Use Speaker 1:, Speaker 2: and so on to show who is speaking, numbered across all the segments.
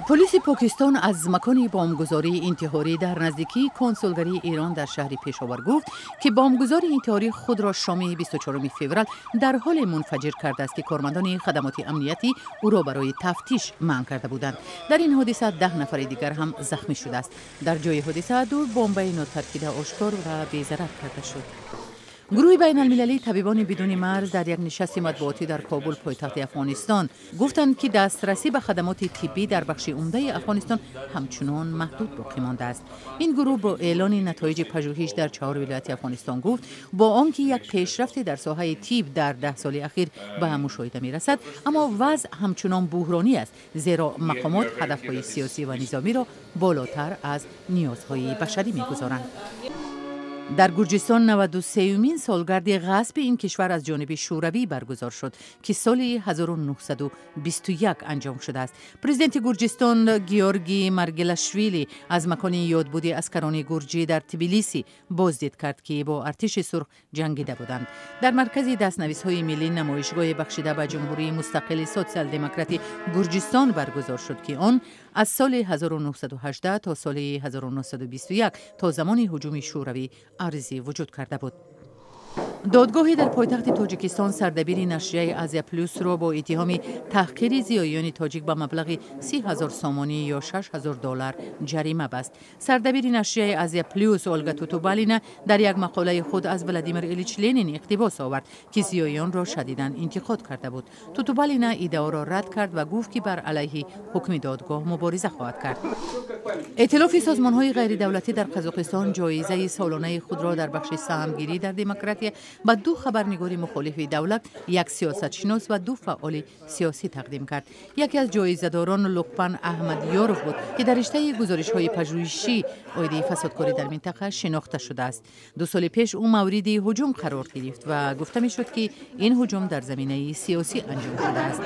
Speaker 1: Полиси Покистон аз макони бомбгузории интиҳорӣ дар наздикии консулгарии Эрон дар шаҳри Пешовар гуфт, ки бомбгузори интиҳорӣ худро шоми 24 феврал дар ҳоле мунфаҷир кардааст, ки кормандони хадамоти амниятӣ ӯро барои тафтиш манъ карда буданд. Дар ин ҳодиса 10 нафари дигар ҳам захмӣ шудааст. Дар ҷои ҳодиса ду бомбаи нотаркида ошкор ва безарар карда шуд. Гурӯҳи байналмилалии Табибони бидуни марз дар як нишасти матбуотӣ дар Кобул, пойтахти Афғонистон, гуфтанд, ки дастрасӣ ба хадамоти тиббӣ дар бахши умдаи Афғонистон ҳамчунон маҳдуд боқӣ мондааст. Ин гурӯҳ бо эълони натоиҷи пажӯҳиш дар чаҳор вилояти Афғонистон гуфт, бо он ки як пешрафте дар соҳаи тиб дар 10 соли ахир ба мушоҳида мерасад, аммо вазъ ҳамчунон буҳронӣ аст, зеро мақомот ҳадафҳои сиёсӣ ва низомиро болотар аз ниёзҳои башарӣ мегузоранд. Дар Гурҷистон 93-юмин солгарди ғасби ин кишвар аз ҷониби Шӯравӣ баргузор шуд, ки соли 1921 анҷом шудааст. Президенти Гурҷистон Георгий Маргелашвили аз макони ёдбуди аскарони гурҷӣ дар Тбилиси боздид кард, ки бо Артиши Сурх ҷангида буданд. Дар маркази дастнависҳои миллӣ намоишгоҳе бахшида ба Ҷумҳурии Мустақили Социал-Демократии Гурҷистон баргузор шуд, ки он аз соли 1918 то соли 1921, то замони ҳуҷуми Шӯравӣ, арзи вуҷуд карда буд. Додгоҳе дар пойтахти Тоҷикистон сардабири нашрияи Азия Плюсро бо иттиҳоми таҳқири зиёиёни тоҷик ба маблағи 30 000 сомонӣ ё 6000 доллар ҷарима баст. Сардабири нашрияи Азия Плюс Олга Тутубалина дар як мақолаи худ аз Владимир Ильич Ленин иқтибос овард, ки зиёиёнро шадидан интиқод карда буд. Тутубалина иддаоро рад кард ва гуфт, ки бар алайҳи ҳукми додгоҳ мубориза хоҳад кард. Эътилофи созмонҳои ғайридавлатӣ дар Қазоқистон ҷоизаи солонаи худро дар бахши саҳмгирӣ дар демократия ба ду хабарнигори мухолифи давлат, як сиёсатшинос ва ду фаъоли сиёсӣ тақдим кард. Яке аз ҷоизадорон Луқпан Аҳмадёров буд, ки дар риштаи гузоришҳои пажӯҳишӣ оиди фасодкорӣ дар минтақа шинохта шудааст. 2 соли пеш ӯ мавриди ҳуҷум қарор гирифт ва гуфта мешуд, ки ин ҳуҷум дар заминаи сиёсӣ анҷом шудааст.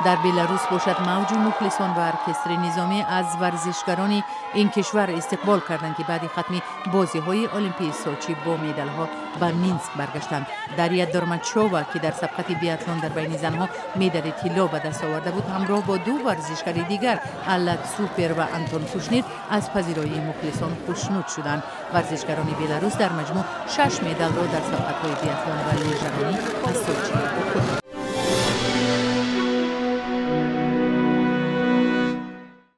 Speaker 1: Дар Беларус бошад, мавҷи мухлисон ва оркестри низомӣ аз варзишгарони ин кишвар истиқбол карданд, ки баъди хатми бозиҳои Олимпии Сочи бо медалҳо ба Минск баргаштанд. Дарья Дормачова, ки дар сабқати биатлон дар байни занҳо медали тилло ба даст оварда буд, ҳамроҳ бо ду варзишгари дигар, Алла Цупер ва Антон Кушнир, аз пазироии мухлисон хушнуд шуданд. Варзишгарони Беларус дар маҷмӯъ шаш медалро дар сабқатҳои биатлон ва лежаронӣ аз Сочи ба худ